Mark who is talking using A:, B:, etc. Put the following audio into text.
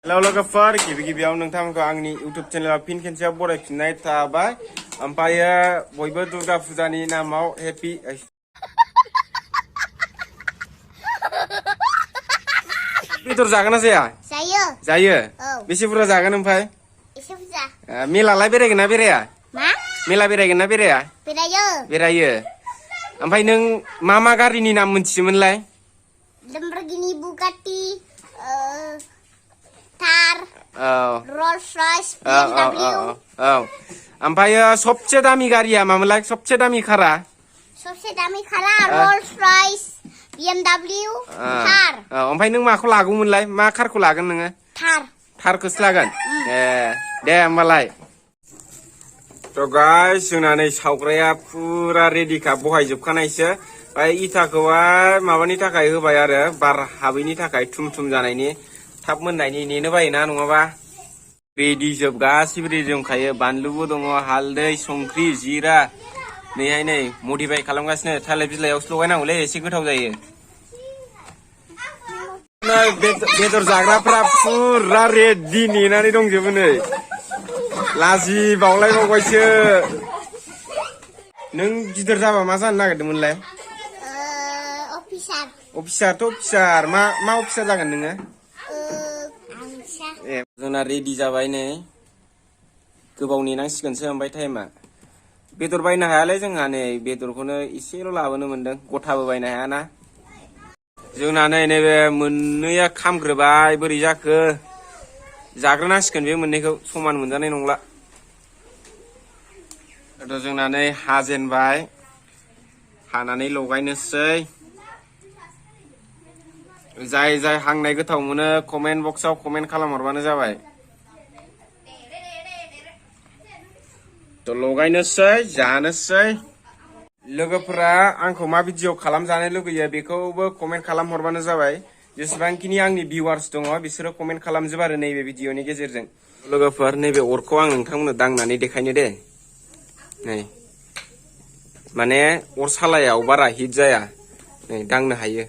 A: Hello लोगोफोर गिबि-गिबियाव नोंथांमोनखौ आंनि YouTube चेनेलाव फिन खेनसेयाव बरायफिननाय थाबाय ओमफ्रायो बयबो दुर्गा फुजानि नामाव हेपि बेदर जागोन ना जाया? जायो बेसे बुरजा जागोन ओमफ्राय?
B: एसे बुरजा
A: मेलालाय बेरायगोन ना बेराया?
B: मा?
A: मेला बेरायगोन ना बेराया? बेरायो ओमफ्राय नों मा गारिनि नाम मोनथियोमोनलाय?
B: Lamborghini, Bugatti, Thar, Rolls Royce, BMW.
A: ओमफ्रायो सबसे दामि गारिया मामोनलाय? सबसे दामि खारा?
B: सबसे दामि खारा Rolls Royce, BMW, Thar.
A: ओमफ्राय नों माखौ लागौमोनलाय? मा कारखौ लागोन नोङो? थारखौसो लागोन। दे होमबालाय। तो गाइस जोंना नै सावग्राया पुरा रेडिखा बहायजोबखानायसो। ओमफ्राय इथाखौहाय माबानि थाखाय होबाय आरो बार हाबैनि थाखाय थुम जानायनि थाब मोननायनि नेनो बायोना नङाबा। रेडि जोब गासिबो रेडि दंखायो बानलुबो दङ हालदै संख्रि जिरा नैहाय नै मडिफाइ खालामगासिनो थालिर बिलाइयावसो लगायनांगौलै एसे गोथाव जायो। बेदर जाग्राफ्रा पुरा रेडि नेनानै दंजोबो नै लाजि बावलायबावबायसो। नों गिदिर जाबा मा जानो नागिरदोंमोनलाय? अफिसारथ' अफिसार मा अफिसार जागोन नोङो? जोंना रेडि जाबाय नै गोबाव नेनांसिगोनसो ओमफ्राय टाइमा। बेदर बायनो हायालै जोंहा नै बेदरखौनो एसेल' लाबोनो मोनदों गथाबो बायनो हायाना। जोंना नैबे मोननैया खामग्रोबाय बोरै जाखो जाग्रोनांसिगोन बे मोननैखौ समान मोनजानाय नंला। जोंना नै हाजेनबाय हानानै लगायनोसै। जाय हांनाय गोथाव मोनो कमेन्ट बक्सआव कमेन्ट खालामहरबानो जाबाय। तो लगायनोसै जानोसै। लोगोफोरा आंखौ मा भिडिअ खालामजानो लुगैयो बेखौबो कमेन्ट खालामहरबानो जाबाय। जेसेबांखिनि आंनि भिउवार्स दङ बिसोरो कमेन्ट खालामजोब आरो नैबे भिडिअनि गेजेरजों। लोगोफोर नैबे अरखौ आं नोंथांमोननो दांनानै देखायनो दे। नै माने अर सालायाव बारा हिट जाया नै दांनो हायो।